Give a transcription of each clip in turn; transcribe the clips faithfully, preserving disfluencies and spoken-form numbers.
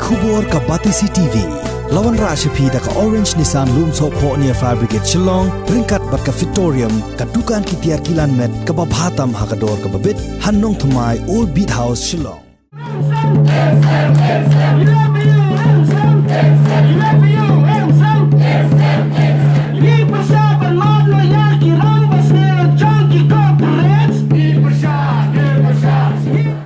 Khubor ka Batesi T V. La wanrah sha phi da ka Orange Nissan Lumsohphoh near Fire Brigade Shillong, ryngkat bad ka Fitorium, ka dukan ki tiar kilan met kaba bha tam ha ka dor kaba bit, ha Nongthymmai, Old Beat House, Shillong.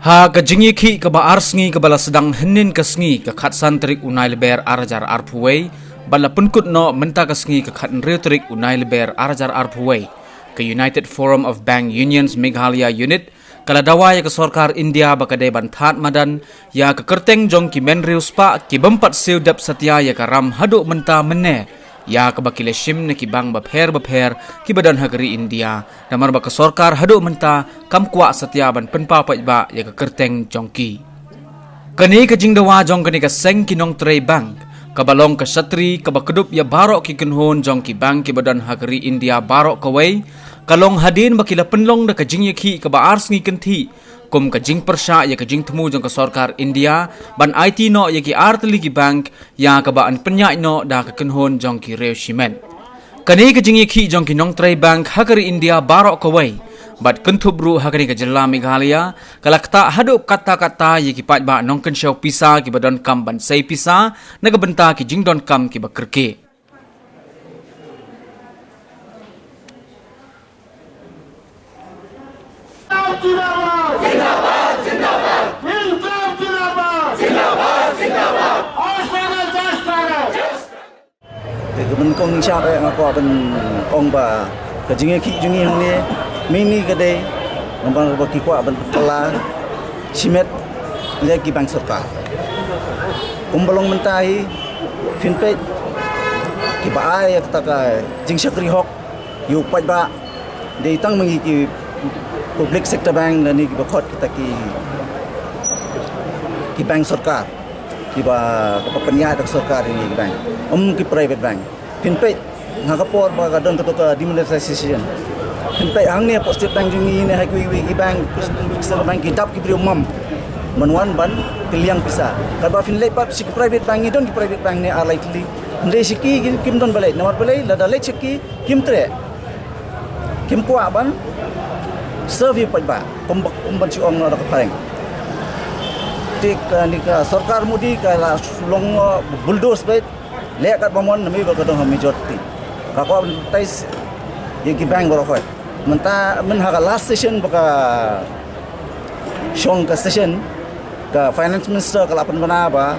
Ha ka jingïakhih kaba ar sngi kaba la sdang hynnin ka sngi ka khatsan tarik u Nailyber ar hajar arphew wei, bad la pynkut noh mynta ka sngi ka khathynriew tarik u Nailyber ar hajar arphew wei, ka United Forum of Bank Unions Meghalaya Unit ka la dawa ïa ka sorkar India ba ka dei ban thad madan ïa ka kyrteng jong ki men riewspah ki bym pat siew dep satia ïa ka ram haduh mynta mynne, ïa kaba ki la shim na ki bank bapher bapher kiba don ha ka ri India, namar ba ka sorkar haduh mynta kam kwah satia ban pynpaw paidbah ïa ka kyrteng jong ki. Kane ka jingdawa jong kane ka seng ki nongtrei bank, kaba long ka shatri kaba kdup ïa baroh ki kynhun jong ki bank kiba don ha ka ri India baroh kawei, ka long hadien ba ki la pynlong da ka jingïakhih kaba ar sngi kynthih kum ka jingpyrshah ïa ka jingthmu jong ka sorkar India ban aiti noh ïa ki artylli ki bank, ïa kaba yn pynïaid noh da ka kynhun jong ki riew shimet. Kane ka jingïakhih jong ki nongtrei bank ha ka ri India baroh kawei, bad kynthup ruh ha kane ka jylla Meghalaya, ka la ktah haduh katta katta ïa ki paidbah nongkynshew pisa kiba donkam ban sei pisa na ka bynta ki jingdonkam kiba kyrkieh. Te ka ban kong ni sha nga kwah ban ong ba ka jingïakhih jong ngi hangne mynta ka dei namar ba ki kwah ban kylla shimet leh ki bank sorkar. Kumba long mynta hi phin peit kiba ai ïa kata ka jingshakri hok ïa u paidbah, dei tang ma ngi ki public sector bank lane kiba khot kita ki, ki bank sorkar, kiba, kiba pynïaid da ka sorkar ïa ngi ki bank, ym ki private bank. Phin peit ha ka por ba ka don kato ka demonetization, phin peit hangne hapoh State Bank jong ngi ne ha kiwei kiwei ki bank, public sector bank, ki dap ki briew mam ban wan ban kylliang pisa. Katba phin leit pat sha ki private bank, ngi don ki private bank ne ar lai tylli. Hynrei sha ki kim don ba leit, namar balei? Lada leit sha ki kim treh, kim kwah ban serve ïa u paidbah kumba, kumba shu ong noh da ka phareng. Te kane ka sorkar Modi ka la shu long, uh, bulldoze beit, leh katba mon namar ba ka don ha majority. Ka kwah ban privatize ïa ki bank baroh khoit. Mynta, myn ha ka last session ba ka shong ka session, ka finance minister ka la pynbna ba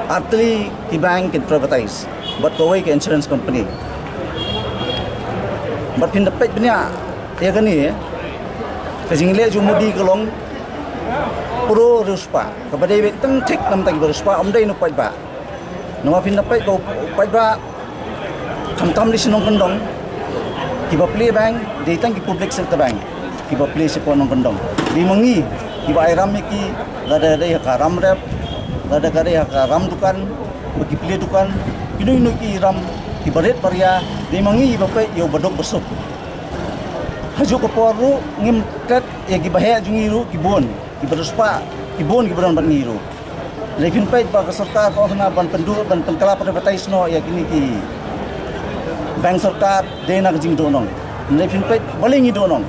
artylli ki bank kin privatize bad kawei ka insurance company. Bad phin da peit bniah ïa kane, ka jingleh jong u Modi ka long pro riewspah, kaba dei beit tang thik namar ki ba riewspah, ym dei na u paidbah. Namar phin da peit ba u paidbah khamtam dei sha nongkyndong, kiba plie bank dei tang ki public sector bank, kiba plie shapoh nongkyndong. Dei ma ngi kiba ai ram ïa ki, lada dei ha ka ram rep, lada ka dei ha ka ram dukan, ba ki plie dukan, kino kino ki ram, kiba rit ba ria, dei ma ngi ba peit ïa u baduk basuk. Hajuh ka por ruh ngim klet ïa kiba heh jong ngi ruh ki bun, kiba riewspah ki bun kiba don bad ngi ruh. Hynrei phin peit ba ka sorkar ka ong hana ban pynduh, ban pynkylla privatize noh ïa kine ki bank sorkar, dei na ka jingduhnong. Hynrei phin peit balei ngi duhnong.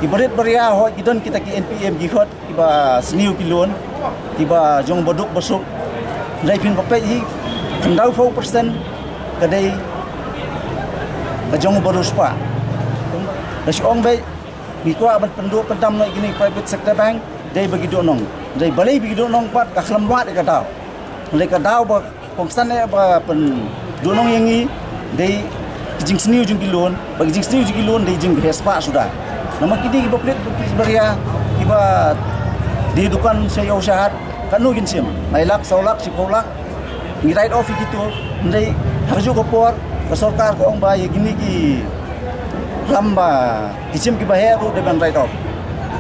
Kiba rit ba ria hooid ki don kita ki N P M ki khot, kiba sniew ki loan, kiba jong baduk basuk. Hynrei phin peit hi, khyndaiphew percent ka dei ka jong u ba riewspah. Ka shu ong beit ngi kwah ban pynduh pyndam noh ïa kine private sector bank, dei ba ki duhnong. Dei balei ba ki duhnong pat, ka khlem wad ïa ka daw. Dei ka daw ba kongsan eh ba pynduhnong ïa ngi, dei ka jingsniew jong ki loan, ba ka jingsniew jong ki loan dei jingkyrpad suda. Namar kine kiba plie, ba plie ba ria, kiba die dukan sha ïew sha hat, katno kin shim, lai lak, saw lak, shiphew lak. Ngi write off ïa kito, hynrei ha kajuh ka por ka sorkar ka ong ba ïa kine ki ram ba ki shim kiba heh ruh dei ban write off.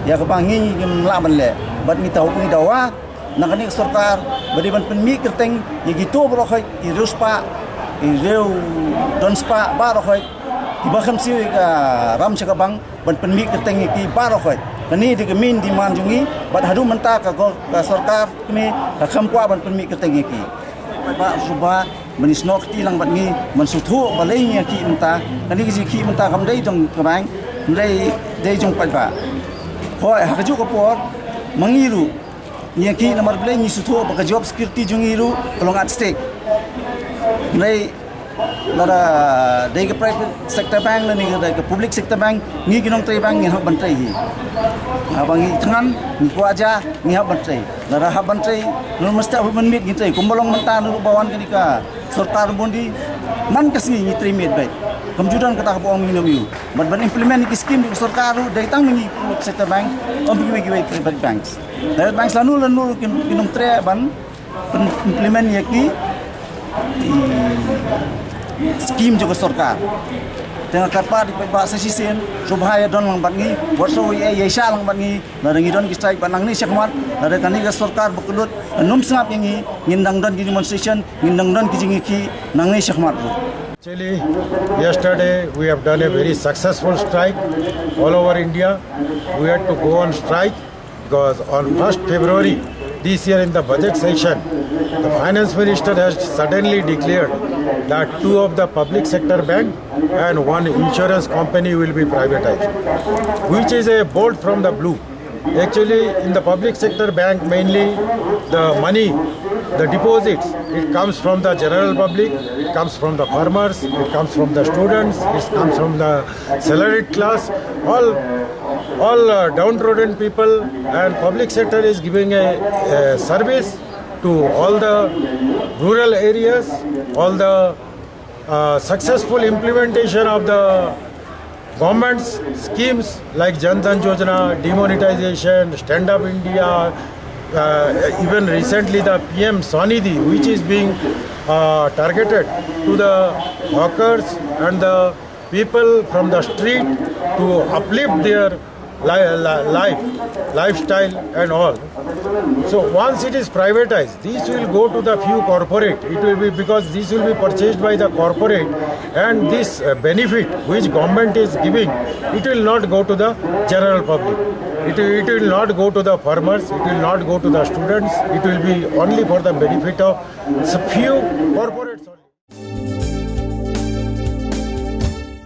Ïa kaba ngi ngim lah ban leh, bad ngi tau, ngi dawa na kane ka sorkar ba dei ban pynmih kyrteng ïa kito baroh khoit, ki riewspah, ki riew don spah baroh khoit, kiba khlem siew ïa ka ram sha ka bank, ban pynmih kyrteng ïa ki baroh khoit. Kane dei ka main demand jong ngi, bad haduh mynta ka gor-, ka sorkar kane ka kham kwah ban pynmih kyrteng ïa ki. Ba shuwa ban ïasnoh kti lang bad ngi, ban sngewthuh balei ngi ïakhih mynta. Kane ka jingkhih mynta kam dei jong ka bank, kam dei, dei jong paidbah. Hooid, ha kajuh ka por ma ngi ruh ngi ïakhih namar balei, ngi sngewthuh ba ka job security jong ngi ruh ka long at stake. Hynrei lada dei ka private sector bank lane ka dei ka public sector bank, ngi ki nongtrei bank ngin hap ban trei hi. Haba ngi thngan, ngi kwah ja, ngi hap ban trei. Lada hap ban trei, ngi mesti hap ban miet ngi trei. Kumba long mynta, ngi ruh ba wan kane ka sorkar Modi, man ka sngi ngi trei miet beit. Kam ju don kata kaba ong ngi nym ïoh. Bad ban implement ki scheme ka sorkar ruh, dei tang ngi public sector bank, ym kiwei kiwei private banks. Private banks lano lano ruh ki, ki nongtrei ban pyn-, implement ïa ki, i, scheme jong ka sorkar. Te nga kyrpad ïa ki paidbah sa shisien, sngewbha ïa don lang bad ngi, wat sngew ïa, ïa shah lang bad ngi, lada ngi don ki strike bad nangne shakhmat, lada kane ka sorkar bakordit kan nym sngap ïa ngi, ngin dang don ki demonstration, ngin dang don ki jingïakhih nangne shakhmat ruh. Actually, yesterday we have done a very successful strike all over India. We had to go on strike because on first February this year in the budget session, the finance minister has suddenly declared that two of the public sector bank and one insurance company will be privatized, which is a bolt from the blue. Actually, in the public sector bank, mainly the money, the deposits, it comes from the general public, it comes from the farmers, it comes from the students, it comes from the salaried class, all, all, uh, downtrodden people, and public sector is giving a, a service to all the rural areas, all the, uh, successful implementation of the government's schemes like Jan Dhan Yojana, demonetization, Stand Up India, uh, even recently the P M Swanidhi, which is being, uh, targeted to the hawkers and the people from the street to uplift their li-, li-, life, lifestyle and all. So once it is privatized, this will go to the few corporate. It will be, because this will be purchased by the corporate, and this, uh, benefit which government is giving, it will not go to the general public. It, it will not go to the farmers. It will not go to the students. It will be only for the benefit of s-, few corporates.